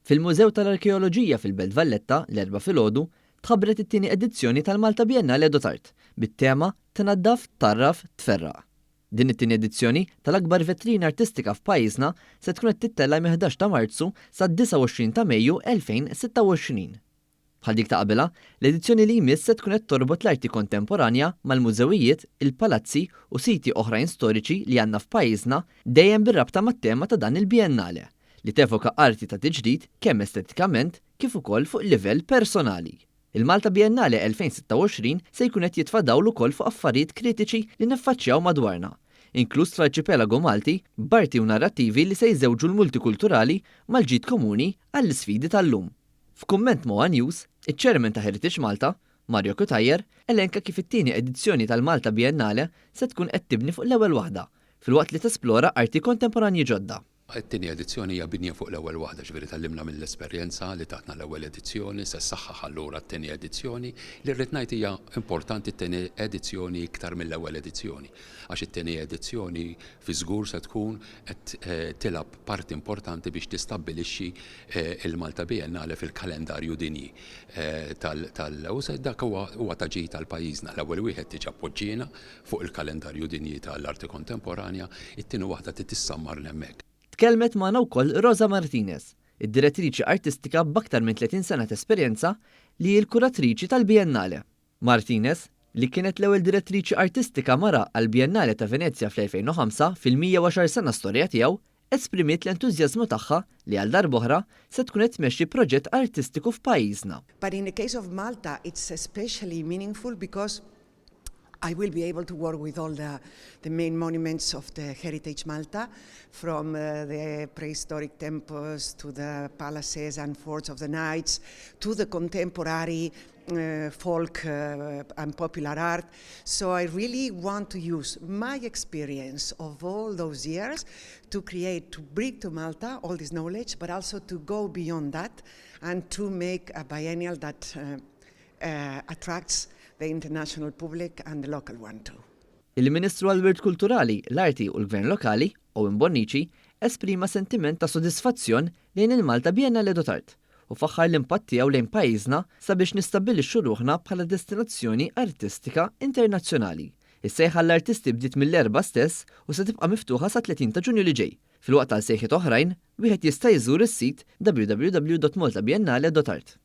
Fil-Mużew tal-Arkeoloġija fil-Belt Valletta, l-Erbgħa filgħodu, tħabbret it-tieni edizzjoni tal-Malta Biennale dot Art, bit-tema Tnaddaf, Tgħarraf, Tferraq. Din it-tieni edizzjoni tal-akbar vetrina artistika f'pajjiżna se tkun qed tittella' mill-11 ta' Marzu sad-29 ta' Mejju 2026. Bħal dik ta' qabilha, l-edizzjoni li jmiss se tkun qed torbot l-arti kontemporanja mal-mużewijiet, il-palazzi u siti oħrajn storiċi li għandna f'pajjiżna dejjem bir-rabta mat-tema ta' dan il-Biennale, li tevoka arti ta' tiġdid kemm estetikament kif ukoll fuq livell personali. Il-Malta Biennale 2026 se jkun qed jitfa' dawl ukoll fuq affarijiet kritiċi li niffaċċjaw madwarna, inkluż fl-arċipelagu Malti, b'arti u narrattivi li se jżewġu l-multikulturali mal-ġid komuni għall-isfidi tal-lum. F'kumment ma' one News, iċ-Chairman ta' Heritage Malta, Mario Cutajar, elenka kif it-tieni edizzjoni tal-Malta Biennale se tkun qed tibni fuq l-ewwel waħda, filwaqt li tesplora arti kontemporanji ġodda. It-tieni edizzjoni hija binja fuq l-ewwel waħda, ġifieri tgħallimna mill-esperjenza li tatna l-ewwel edizzjoni, se ssaħħaħ allura t-tieni edizzjoni, li rrid ngħid hija importanti t-tieni edizzjoni iktar mill-ewwel edizzjoni, għax it-tieni edizzjoni fi żgur se tkun qed tilgħab parti importanti biex tistabbilixxi il-Malta Biennale fil-kalendarju dinji tal u dak huwa ta' ġid għal pajjiżna. L-ewwel wieħed diġà poġġiena fuq il-kalendarju dinji tal-arti kontemporanja, it-tieni waħda trid tissammar 'l hemmhekk. Tkellmet magħna wkoll Rosa Martinez, id-direttriċi artistika b'aktar minn 30 sena t'esperjenza li hi l-kuratriċi tal-Biennale. Martinez, li kienet l-ewwel direttriċi artistika mara għall-Biennale ta' Venezja fl-2005 fil-110 sena storja tiegħu, esprimiet l-entużjażmu tagħha li għal darb'oħra se tkun qed tmexxi proġett artistiku f'pajjiżna. But in the case of Malta, it's especially meaningful because I will be able to work with all the, the main monuments of the Heritage Malta, from the prehistoric temples to the palaces and forts of the knights, to the contemporary folk and popular art. So I really want to use my experience of all those years to create, to bring to Malta all this knowledge, but also to go beyond that and to make a biennial that attracts the international public and the local one too. Il-Ministru għall-Wirt Kulturali, l-Arti u l-Gvern Lokali, Owen Bonnici, esprima sentiment ta' sodisfazzjon lejn il-Malta Biennale dot Art u faħħar l-impatt tiegħu lejn pajjiżna sabiex nistabbilixxu ruħna bħala destinazzjoni artistika internazzjonali. Is-sejħa l-artisti bdiet mill-Erbgħa stess u se tibqa' miftuħa sa 30 ta' Ġunju li ġej. Filwaqt għal sejħiet oħrajn, wieħed jista' jżur is-sit www.maltabiennale.art.